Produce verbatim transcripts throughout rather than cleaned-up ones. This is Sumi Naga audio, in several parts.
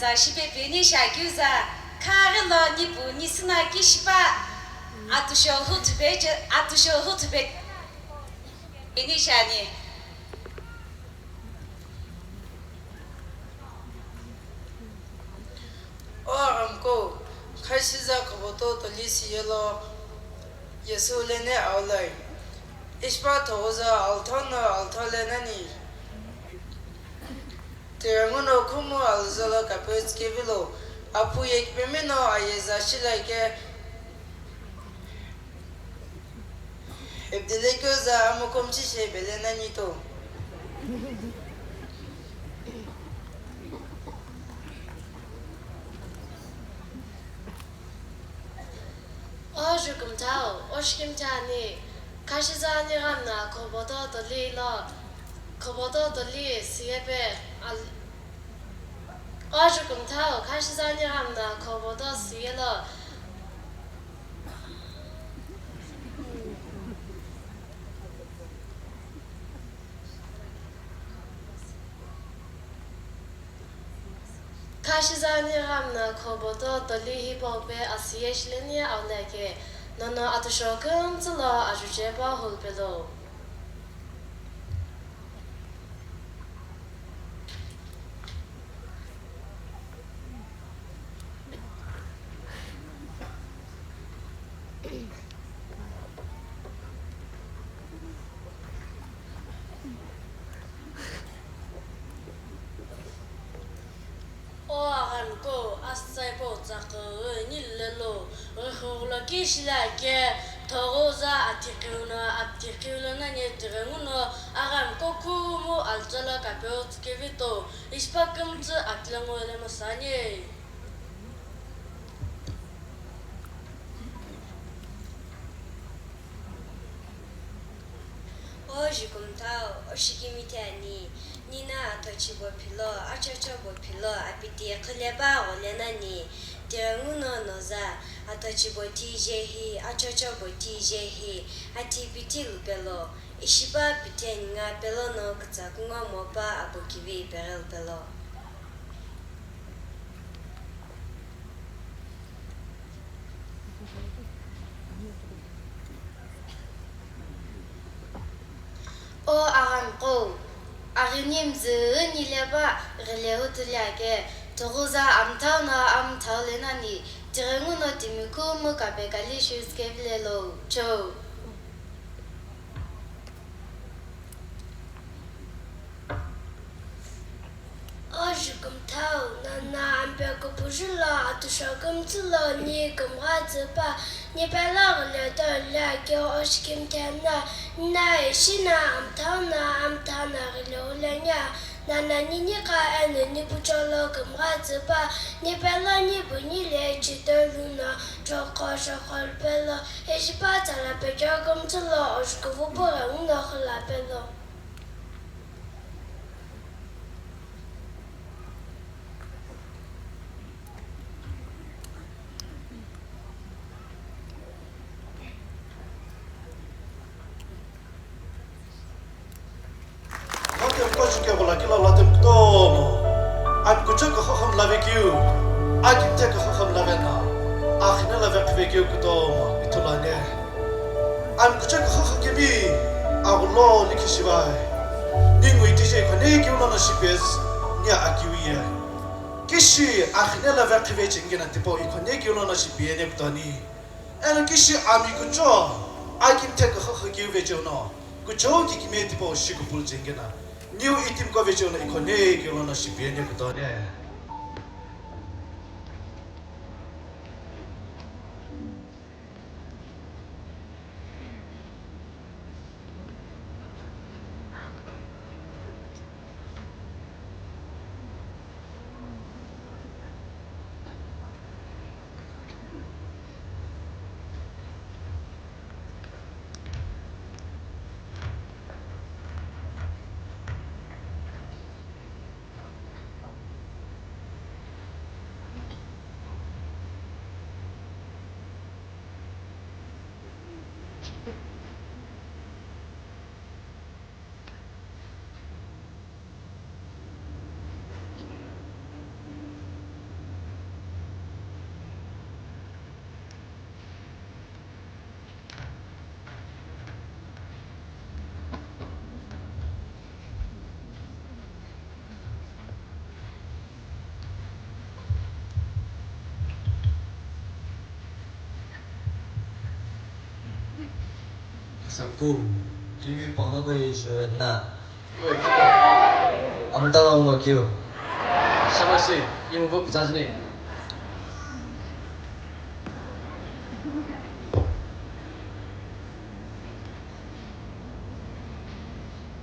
Za shipe peni shiakeu za, khaghi lo nipu nisüna kishipa, atusho huthupe che, atusho huthupe peni shiani. O aghamko, khashiza khoboto toli siyelo, Yesu lene aulai. Ishipa thoguza althono altho lenani. Tirenguno khumu alzolo kapeu tsikevilo, aphu yekipemino ayeza shilake, ebdelekeuza amukomchi shebele nanito. O jukumthau, o shikimthi ani, khashiza ani ghamna khoboto toli lo, khoboto toli siyepe al-, o jukumthau, khashiza ani ghamna khoboto siyelo. Khashiza ani ghamna khoboto toli hipau pe asiye shileni aulake, nono atusho kümtsü lo ajuche pa hulpelo. O aghamko, astsai po tsakü ni lelo, rühüghülo ki shilake, thoguza athikhiuno, athikhiulo nani tirenguno, aghamko khumu alzolo kapeu tsikevito, ishipa kümtsü akilengo le masani. O jukumthau, o shikimthi ani, nina athochibo philo, achochobo philo, apiti khileba gholenani, tirenguno noza, athochibo tijehi, achochobo tijehi, athi piti lupelo, ishipa pitheni nga pelono kitsa kungo mopa apokivi perel pelo. O aghamko, aghini mzü nileba ghile hutuli ake, thoguza amthau no amthau lenani, tirenguno timi khumu kape kali shiu tsikevile lo, chou. O jukumthau, nana ampe kupuju lo atusho kümtsü lo ni kümgha tsüpa, ni pelo ghile toli ake o shikimthi ani, na ishi na amthau na amthau na ghile hulenya, nana nini kha eno ni pucho lo kümgha tsüpa, ni pelo ni pu ni le chitolu no chokho shokho lupelo, ishipa tsala pecho kümtsü lo o jukuvupu ghenguno khula pelo. Ghote mkoju keghola kila ulatem kutomo. Ami kuchoko khokhom lavekeu. Akimte kokhom lavena. Akhine lavekvekeu kutomo. Itulane. Ami kuchoko khokho kemi. Aghulo likhi shivai. Ningu itije khone keu lono shipez. Nia akiu ye. Kishi akhine lavekve chengena tipo ikhone keu lono shipiye ne kutoni. Eno kishi ami kucho, akimte kokhokho keu vecheuno, kucho kikime tipau shikupul jengena, niu itimko vecheuno ikhone keu lono shipiye ne kutone. Ku, T V pangako ye showena. Amtala ungo kyo. Shabasi, imu bo kutsajini.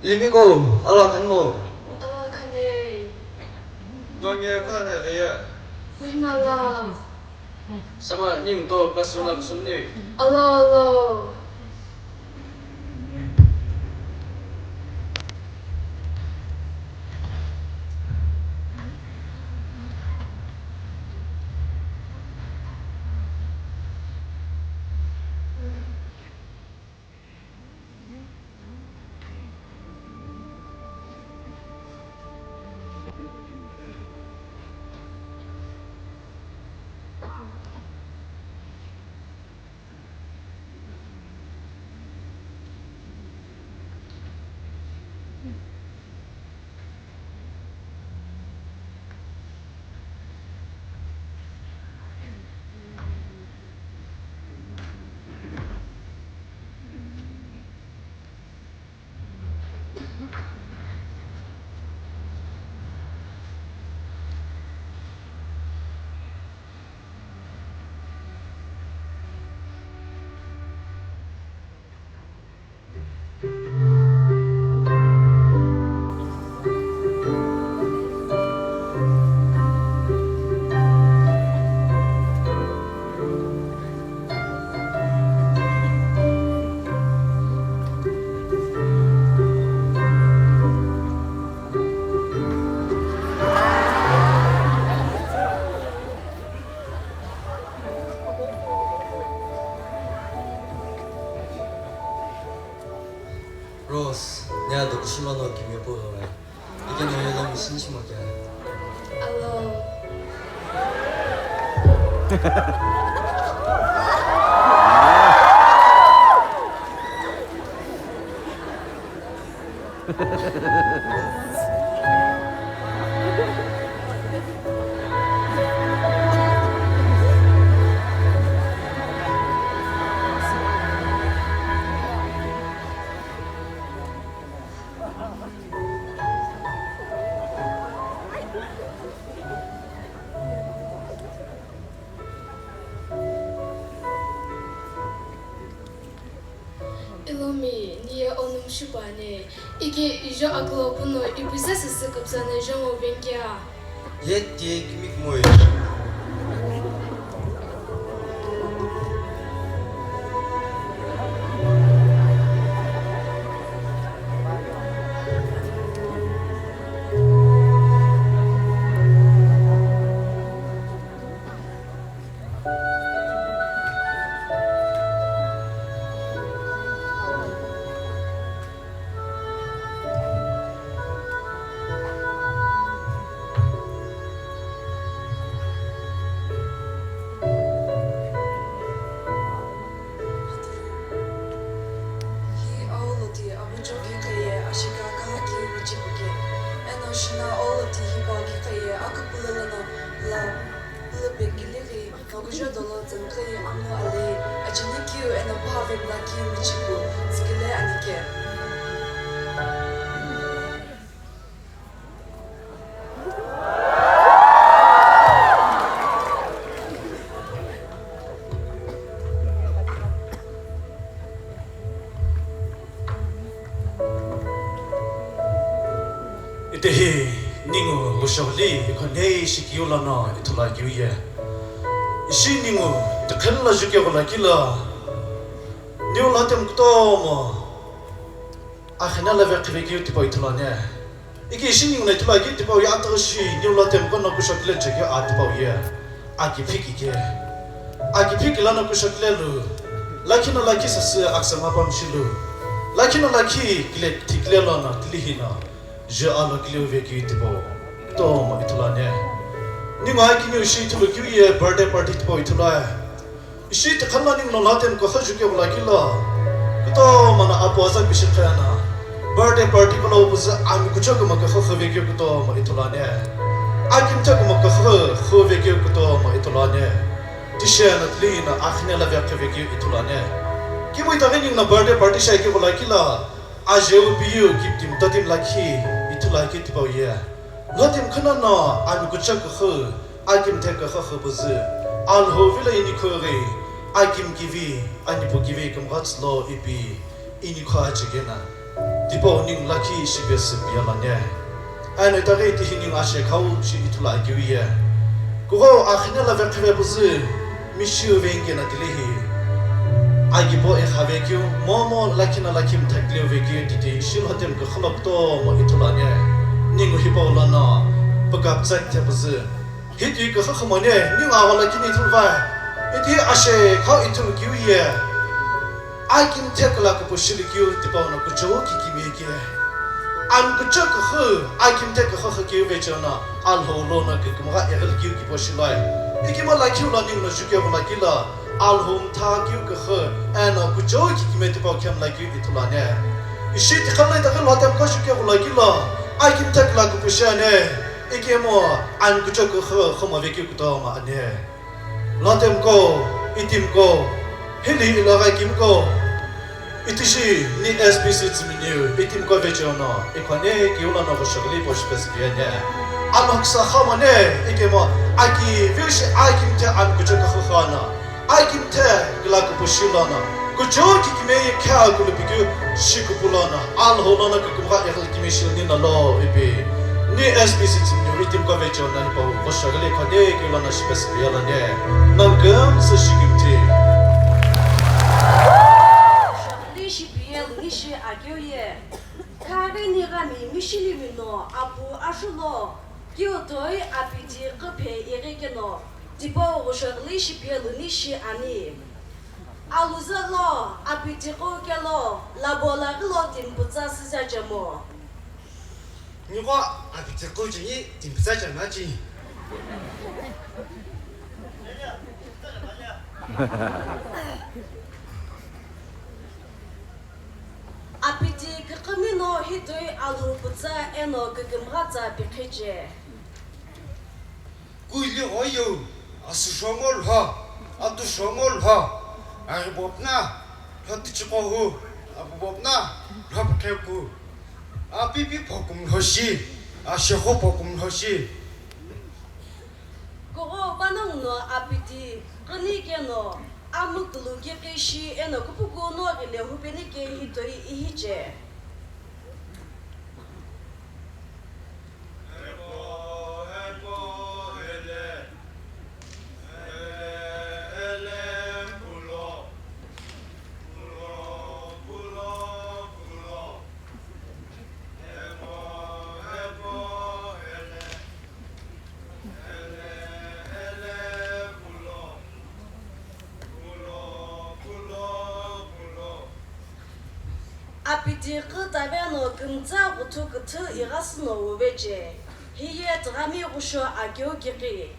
Limiko, ala kanmo. Ala kane. Donge kane ya. Winala. Sama ning to kasuna kusuni. Alo, alo. Rose, ne ado kushima no kimi polo. Ikeno yelo machine shimo kya? Alo. Ilomi, niye onum shipane, ike ijo aklo puno ipuze sisi kapsane jongo venkia. Ye tie kimik moi. Hi auloti abucho kiqaye ashika kahaki michipuke. Eno shina auloti hipa kiqaye akupulu lono la pulu pengili ghi nokujo dolo tsengqi amu ali achini kiu eno puha vemla kiu michipu tsikile anike. Itehi ningu lushoghili ikhonei shikiu lono ithulu akeu ye. Ishi ningu tiqhelu lo juke ghulakilo. Niu latemu kutomo. Akhina la vekhive keu tipau ithulu ane. Iki ishi ningu no ithulu akeu tipau ye ataghi shi niu latemu kono kushokile chekeu a tipau ye. Aki phiki ke. Aki phiki lono kushokile lu. Lakhi no lakhi sasü aksa mapa mshilu. Lakhi no lakhi kile thikile lono tilihi no. Ju alo kile vekeu tipau. Kutomo ithulu ane. Ningu aki niu ishi ithulu keu ye birthday party tipau ithulu ae. Ishi tiqhalo ningu no latemu kukha juke ghulakilo. Kutomo no apu aza bishi khayana. Birthday party kulo puzu ami kuchokuma kukha khuvekeu kutomo ithulu ane. Akimthekuma kukha khuvekeu kutomo ithulu ane. Tishena tilino akhine la vekhive keu ithulu ane. Tipau itaghi ningu no birthday party shi akeu lakhi lo, ajeu piu kiptimi totimi lakhi ithulu akeu tipau ye. Lhotimi khuna no ami kuchou küxü, akimthe küxü xüpüzü, Alhou vilo inikhu ghi, akimi kivi, anipu kivi kümgha tsülo ipi inikhu achekena. Tipau ningu lakhi shipe süpiyalane. Eno itaghi tihi ningu ashekhau shi ithulu akeu ye. Kughou axine la veqhivepüzü, mishiu vengena tilehi. Agibo iqha vekeu, momu lakhi no lakhi mthakileu vekeu titi ishi lhotimi küxü lo kutomo ithulu ane. Ningu hipau lono pükapütsa kithepüzü. Hitui küxü xümane, ningu agho lakhi ni ithulu va. Iti ashekhau ithulu keu ye. Akimthe kula kupushi likeu tipau no kuchou kikimiye ke. Ami kuchou küxü, akimthe küxü xükeu vecheo no, Alhou lono kükümgha ighi likeu kipushi loye. Ikemu lakhi lo ningu no jukeu lakhi lo, Alhou mtha keu küxü, eno kuchou kikimiye tipau khemu lakhi ithulu ane. Ishi tiqhalo itaghi lhotimi ko jukeu lakhi lo, akimthe kula kupushi ane. Ikemu ami kuchou küxü xümo vekeu kutomo ane. Lhotimi ko, itimi ko, hili iloghi akimi ko, itishi ni S B C tsüminiu, itimi ko vecheo no, ikhone kiu lono ghushoghili po shipe süpiyane. Alhoksa xamane, ikemu, aki vishi akimthe ami kuchou küxü xüno, akimthe kula kupushi lono, kuchou kikimiye khe akulu pikeu shikupu lono, Alhou lono kükümgha ighi likeu mishi nino lo ipi. Ni S B C tsüminiu itimi ko vecheo no hipau ghushoghili khode keu lono shipe süpiyalane. Nongu kümsü shikimthi. Ghushoghili shipiye lunishi akeu ye. Khaghi nighami mishilimi no apu ashulo. Keu toi apiti qhüphe ighi keno. Tipau ghushoghili shipiye lunishi ani. Aluze lo, apiti qo kelo, labo laghi lo timi pütsa süza chemo. Niqo apiti qo cheni timi pütsa chena chi. Apiti küqhümi no hitoi Alhou pütsa eno kükümgha tsa pikhiche. Kuili ghoyeu, asüshomo lho, atushomo lho, aribopna, lho tichiqohu, abubopna, lho pukheku, apipi phokum lhoshi, ashekho phokum lhoshi. Kugho panongu no apiti, qini keno, amukulu kiqishi eno kupuku no ghile hupeni ke hitoi ihiche. Apiti qhü taveno kümtsa ghuthu küthü ighasü no wuveche, hiye tüghami ghusho akeu kiqi.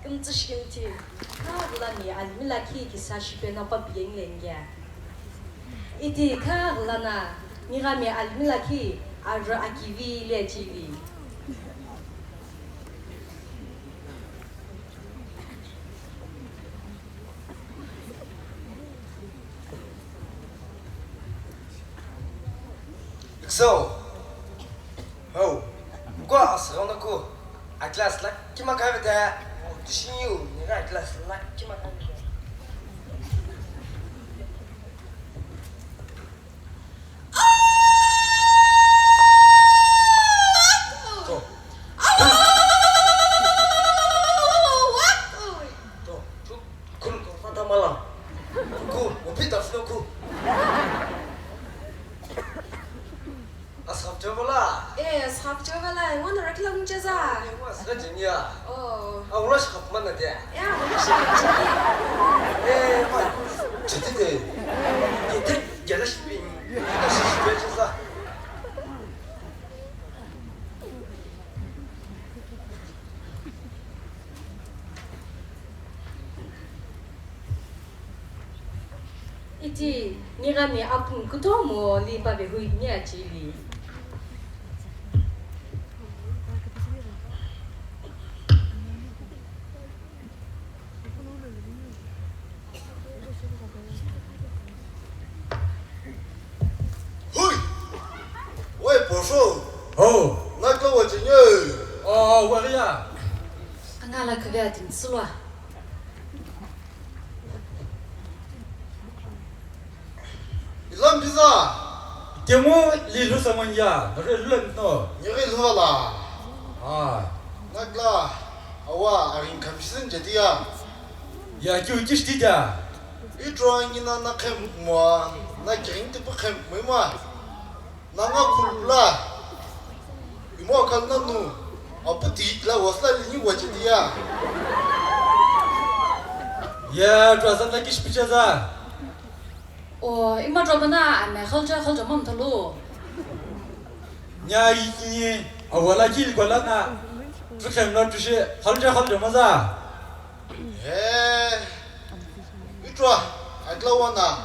Kümtsü shikimthi, kha ghulami alimi lakhi kisa shipeno qo piyengilenge. Iti kha ghulana, nighami alimi lakhi arü akivi ile chivi. So, ho, ko asügho no ku, a class la kima kavete, tishinyu, ni ga class la kima kavete. To. To, to, khun ko fata mala. Ku, opi ta flo ku. Asxap chobala. Eh, asxap chobala. Ngona rakila mcheza. Eh, ngona asxap jenia. Oh. Awla asxap mana dia. Ya, awla asxap jenia. Eh, ma. Chiti de. Ye te, ya la shipi. Ya la shipi cheza. Iti nighami apun kutomo li pavehu ni achili. Osho. Ho. Nakla wachenya. Oh, oh, wariya. Angala kavya tinsula. Ilam biza. Temu li lu samanya, nare lu lam no. Nyere lu la. Ah. Nakla awa aring kamsin jadiya. Ya ki ukish tida. Itro angina na khem mo, na kiring tipu khem mo ma. Nanga khulpula. Imo kal nanu. Apu ti la wasla lini wachi dia. Ya, tu asa na kish picha za. O, ima tu bana ame khalcha khalcha mam thalu. Nya yi awala ki kwala na. Tu khem na tu she khalcha khalcha maza. He, itwa, atla wana,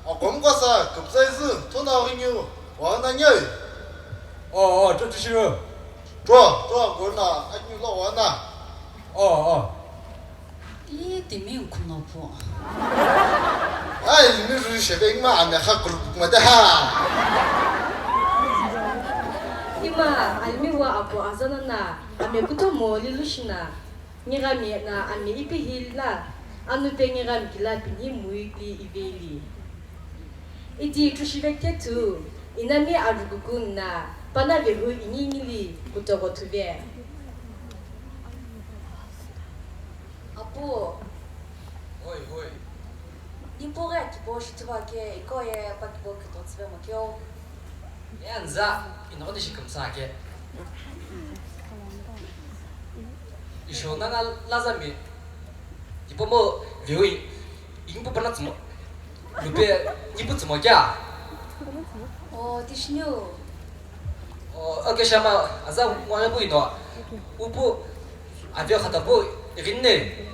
akom kasa, kupsai zu, tona rinyu, wana nyai. Oh, oh, tu tu shiro. Twa, twa, gona, anyu la wana. Oh, oh. I timi kuno po. Ai, mi ru shebe ma ame kha group ma da ha. Ima, almi wa apo azana na, ame kuto mo li lushina. Ngigami na ami ipi hili la, anu pe ngigami kila pini muili iveli. Idi tushive ketu, inami arugukun na, pana vehu iningili kutoko tuve. Apu. Hoi, hoi. Nipo ghi akipo shithiva ke, iko ye pakipo kito tsüve mo keo. Ye anza, ino ghi shi kümsa ke. Isho nanga lazami. Ipo mo viu, inpu pana tsümo. Lupe, inpu tsümo kya? Oh, tishniu. O, okay, shama, aza ngware pu ino. Upu, avia khata pu, irinne.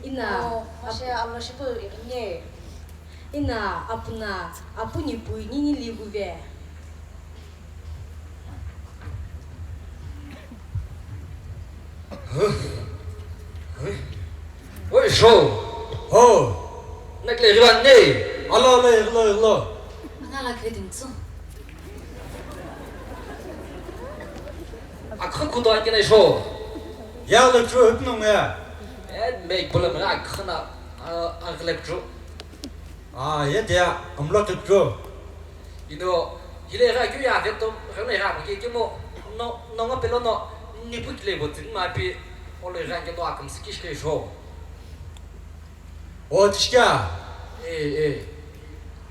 Ina. O, mashe, alo shipu irinne. Ina, apuna, apu nipu nini livuve. Oi, sho. Ho. Nakle rivan ne. Alo, alo, alo, alo. Angala kreding tsu. Akha kudo angina sho. Ya le tsu hüpnung ya. Eh, me bula me akha na, ah, aglek tsu. Ah, ya dia, amlo tsu. Ino, hile ra kyu ya veto, rene ra mo ke mo, no, no ngo pelo no, ni pu kile bo tin ma pi, o le ra ke to akam sikish ke sho. O, tishka. Eh, eh.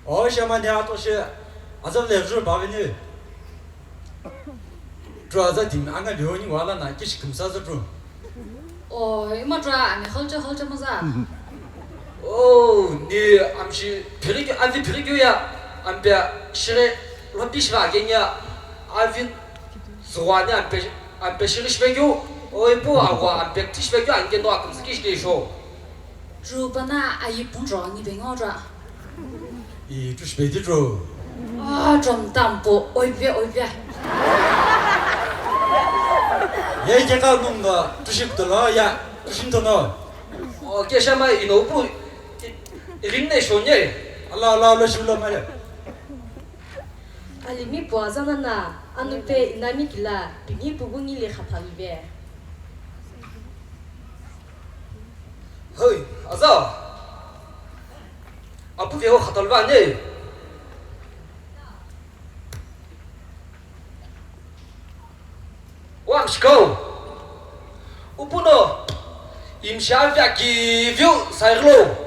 O, shama ne ato she, aza le jur ba vini. Tru aza dim anga leoni wala na kish kumsa za tru. O, ima tru ame khalcha khalcha maza. O, ni amshi phirikyu, avi phirikyu ya, ampe shire, lotish va kenya, avi zuwa ni ampe, ampe shirish vekyu, o, ipu awa ampe tish vekyu, anke no akum sikish ke sho. Tru pana ayi punro ni bengo ra. I tru shipedi tru. Ah, trom tampo, oive, oive. Ye ke ka nung da, tru ship to la, ya, tru shim to no. O, ke shama ino pu, i, iring ne shonye. Ala, ala, ala, shula mare. Alimi puaza nana, anu pe inami kila, pini pugu ngili khaphaluve. Hoi, aza. Apu veho khatalva ne. Wamshko. Upuno. Imsha vya ki vyu sairlo.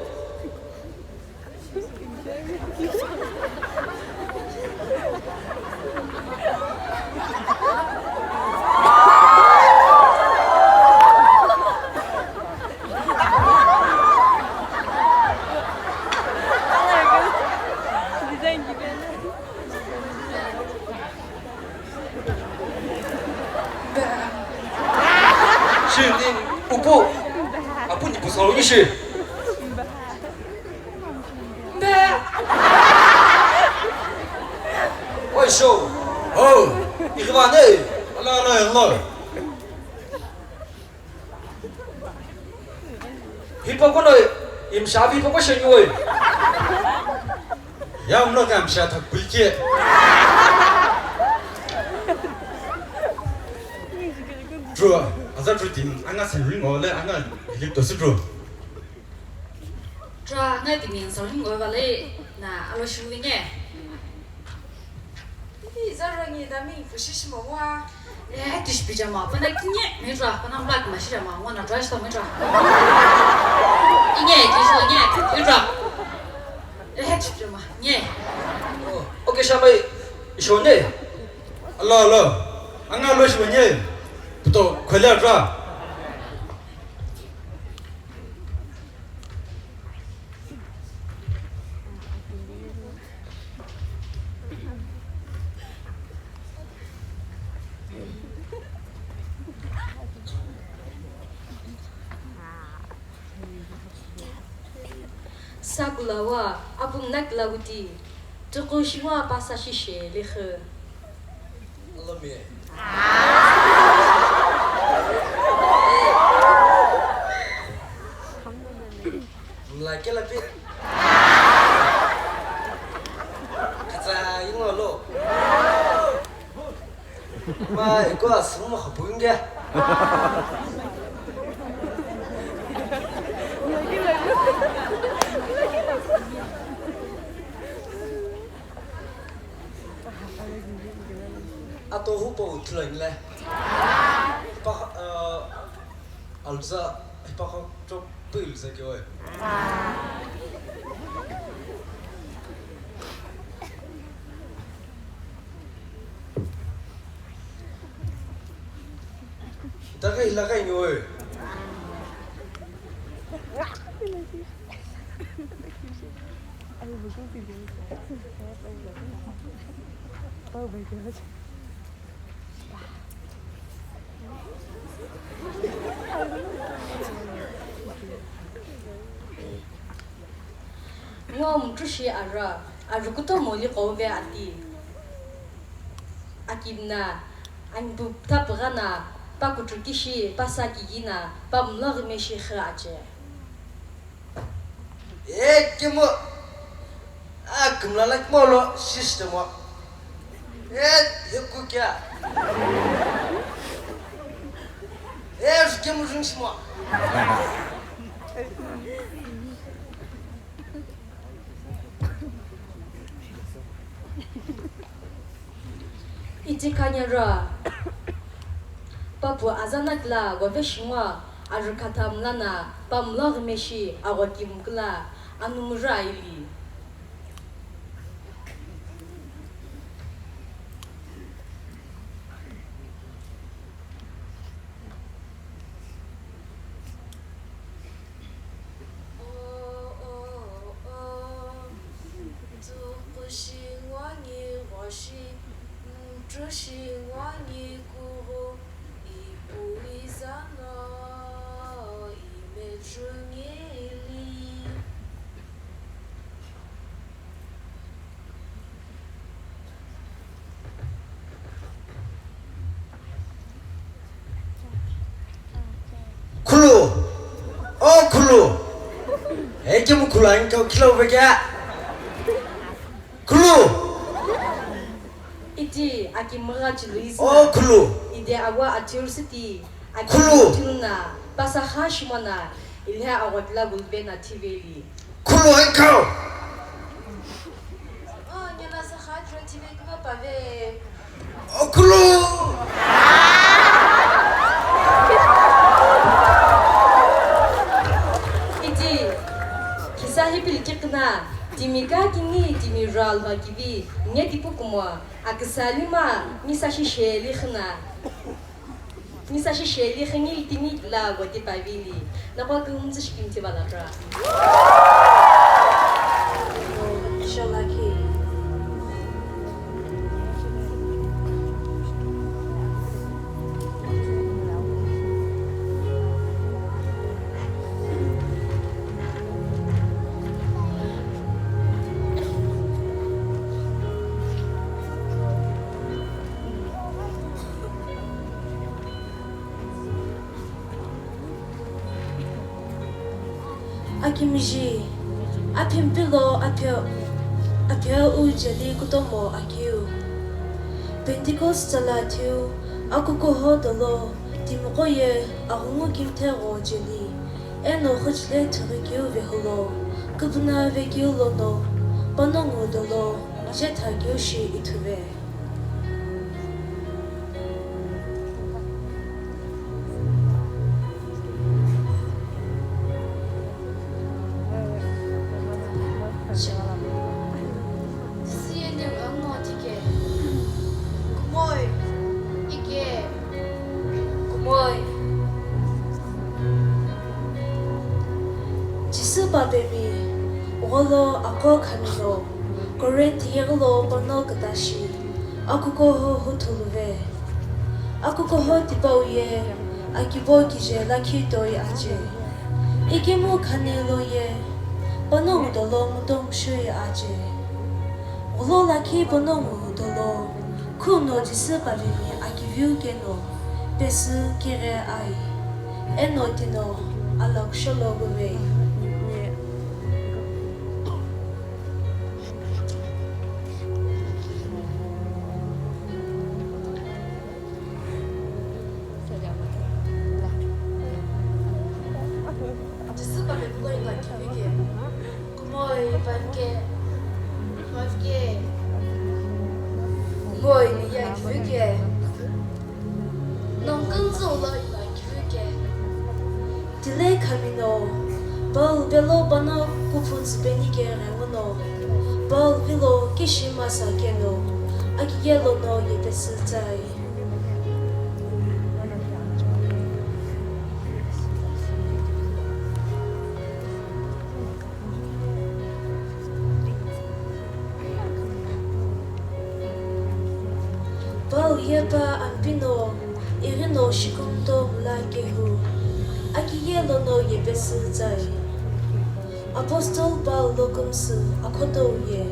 Shi ni upu, apu ni pusa ni shi. Oi, show. Oh, ikhwane. Ala, ala, ala. Hipau kuno imsha hipau kushenyu oi. Ya mlo ka msha thakpulche. Tru, aza tru timi anga sanringo le anga lip to sutru. Tru, anga timi sanringo vale na alo shuvinge. Ih, zarangi dami pushi shimo wa. Eh, tish pijama, pana kinye, me tru, pana black ma shijama, wana tru shita me tru. Inye, tish lo nye, me tru. Eh, tish pijama, nye. Oh, okay, shamai, shone. Alo, alo. Anga lo shimo nye. Puto, khole tru. Sakulawa, apum nakla wuti, tuku shingwa pasa shishe likhu. Alami. Mla kela pi. Katsa yingo lo. Ma iko asum hapunge. Ato hupo uthulangile. Pa, uh, alza, pa ka chok pil za ke oi. Daga ilaga inyo. Oh my God. Ngo mtrushi ara, aru kutomo li qove ati. Akimna, anbu tapugana, pa kutrukishi, pa sakigina, pa mlogmeshi kha ache. Ekemo, akimla la kimo lo, system wa. E, heku kya? E, kemu ring simo. Iti kanyara, papu azanak la gove shingwa, arukata mlana, pa mlogmeshi, agwakim kla, anumura ili. Khulu. O khulu. Ekemu khulu anka khilo vekya. Khulu. Iti aki mura chilu izina. O khulu. Ide awa achiru siti. Aki khulu. Tununa. Pasa ha shimana. Ilha awa kila gulbena tiveli. Khulu ankau. Oh, nyana sa kha twenty make ma pave. O khulu. Iti, kisa hipil kikna, timi ka kingi, timi ral ma kivi, nye tipu kumwa, akisa lima, misa shishe likhna. Misa shishe li khingi timi la goti pavili. Nakwa kumtsu shikimti balatra. Inshallah ki. Akimiji, aphempilo apheo, apheo u jeli kutomo akiu. Pentecost tsala thiu, akukuho dolo, Timiqo ye aghungu kimthe gho jeli, eno khuchile thughi keu veholo, kupuna vekeu lono, panongu dolo, jetha keu shi ithuve. Jisü ye ningu angu tike. Kumoi. Ike. Kumoi. Jisü papemi gholo aqo khamino, Corinth yeghilo pano katashi, akukuho huthuluve. Akukuho tipau ye akibo kije lakhi toi aje. Ikemu khani lo ye panongu dolo mutom shui aje. Ghulo lakhi panongu dolo khuno Jisü papemi akiviu keno pesü kighe ai. Eno tino alaksholo guvei. Jisü papemi lo ina kivike. Kumoi five K. Five K. Kumoi ni ya kivike. Nongkünzü lo ina kivike. Tile khamino, Paul velo pano kuphu tsüpeni ke ghenguno, Paul vilo kishi masa keno, akiye lono yepesü tsai. Paul ye pa ampino, ighino shikumto mla kehu, akiye lono yepesü tsai. Apostle Paul lo kümsü akhoto ye,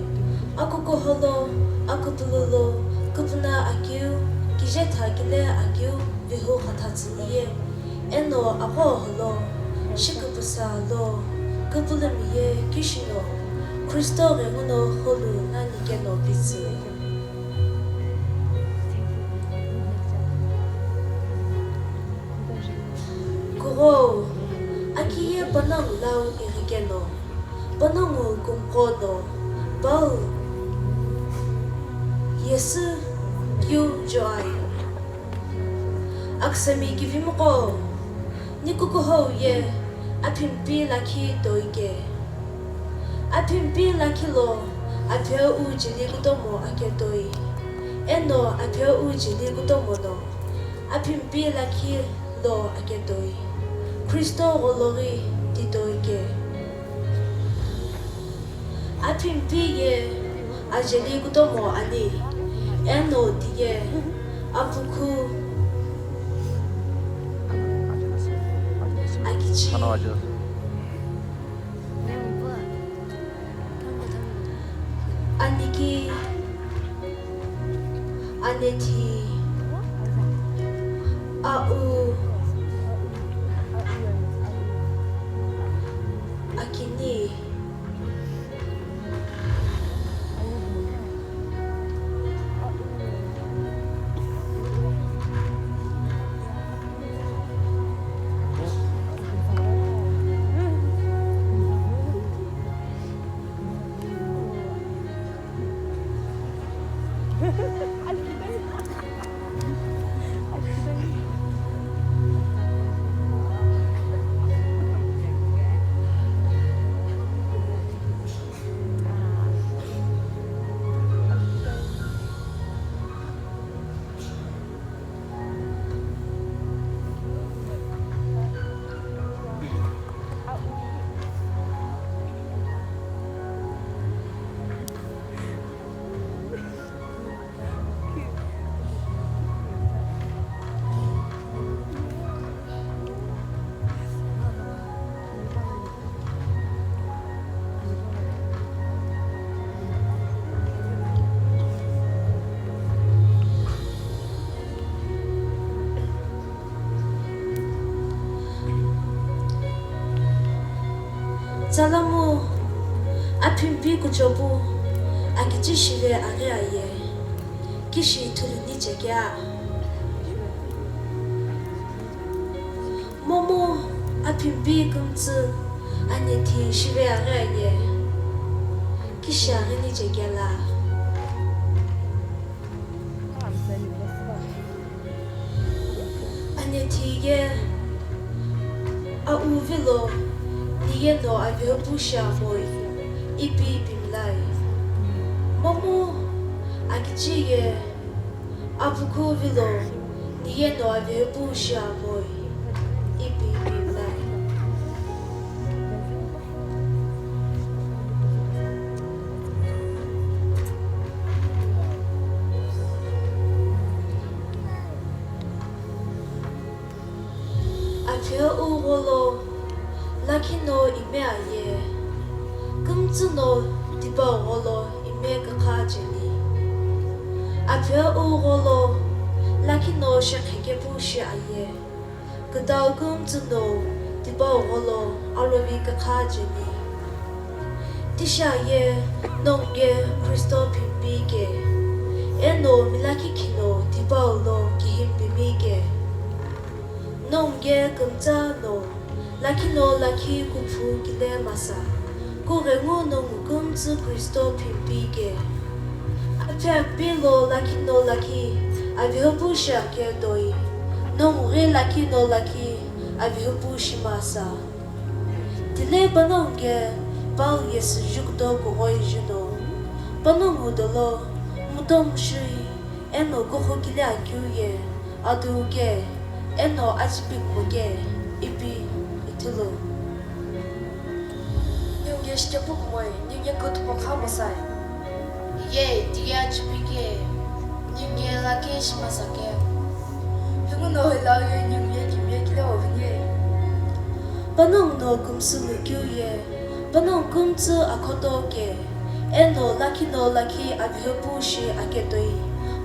akukuho lo, akupulu lo, kupuna akeu, kijetha kile akeu, vihu khatha tsüni ye, eno aqo holo, shiküpüsa lo, kupulumi ye kishino, Kristo ghenguno holu nani keno pitsü. Kughou, akiye panongu lau ighikeno, panongu kumqo no, Paul, yesü kiu joai. Aksami kivimiqo, nikukuhou ye aphimpi lakhi toike. Aphimpi lakhi lo apheu jeli kutomo aketoi. Eno apheu jeli kutomo no aphimpi lakhi lo aketoi. Kristo gholo ghi titoike. Aphimpi ye ajeli kutomo ani, eno tiye apukhu akichi aniki anethi au akini. Tsalamu, aphimpi kuchopu akichi shive aghi aye, kishi thuluni chekea. Phimpi kümtsü anethi shive aghi aye, kishi aghini chekela. Anethi ye, a u vilo, ni ye no avehepu shiamoi, ipi pimlai. Momu akichi ye, apukhu vilo, ni ye no avehepu shiamoi, ipi pimlai. Aphi u gholo lakhi no ime aye, kümtsü no tipau gholo ime kükha cheni. Aphi u gholo lakhi no shekhe kepu shi aye, kütau kümtsü no tipau gholo alovi kükha cheni. Tishi aye, nongu ye Kristo phimpi ke, eno milakhi khino tipau lo kihimpimi ke. Nongu ye kümtsa no lakhi no lakhi kuphu kile masa, kughengu nongu kümtsü Kristo phimpi ke. Aphi akpi lo lakhi no lakhi avehepu shi ake toi, nongu ghi lakhi no lakhi avehepu shi masa. Tile panongu ke Paul ye süju kuto kughoi juno, panongu dolo mutomu shui, eno kukhu kile akeu ye, adu ke, eno achipi kumo ke, ipi ithulu. Ningu ye shikepu kumoi, ningu ye kutupo kha mosai. Ye, tiye achipi ke, ningu ye lakhi shi masa ke. Hemu no hilau ye ningu ye kimiye kile ovini. Panongu no kümsü lukeu ye, panongu kümtsü akhoto ke, eno lakhi no lakhi avehepu shi ake toi,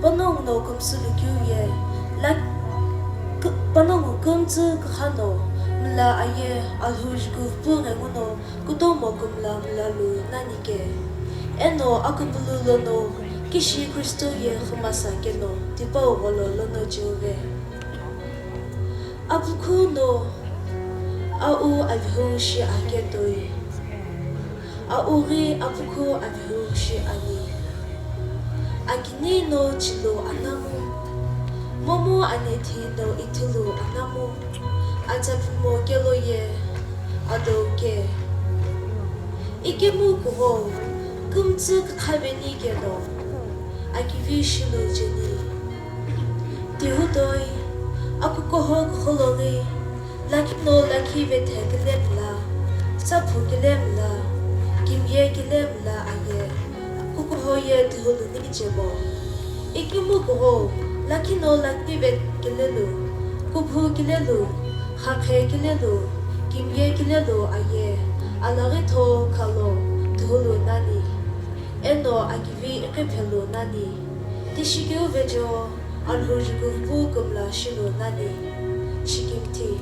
panongu no kümtsü lukeu ye, lak-, kü-, panongu kümtsü kükha no mla aye Alhou jukupu ghenguno kutomo kümla mla lu nani ke. Eno akupulu lono kishi Kristo ye khümasa keno tipau gholo lono cheuve. Apukhu no a u avihou shi ake toi, a u ghi apukhu avihou shi ani. Akini no chilu anamu, momu anethi no ithulu anamu, atsapimo kelo ye adou ke. Ikemu kugho kümtsü kükhaveni keno akivi shilu cheni. Tihu toi, akukoho kukholo ghi, lakhi no lakhi vethe kile mla, saphu kile mla, kimiye kile mla aye, kukoho ye tihulu ni chemo. Ikemu kugho, lakhi no lakhi vethe kile lu, kuphu kile lu, khakhe kile lu, kimiye kile lu aye, alaghi tho khalo tihulu nani. Eno akivi iqiphelu nani. Tishikeu vejo Alhou jukupu kümla shilu nani. Shikimthi.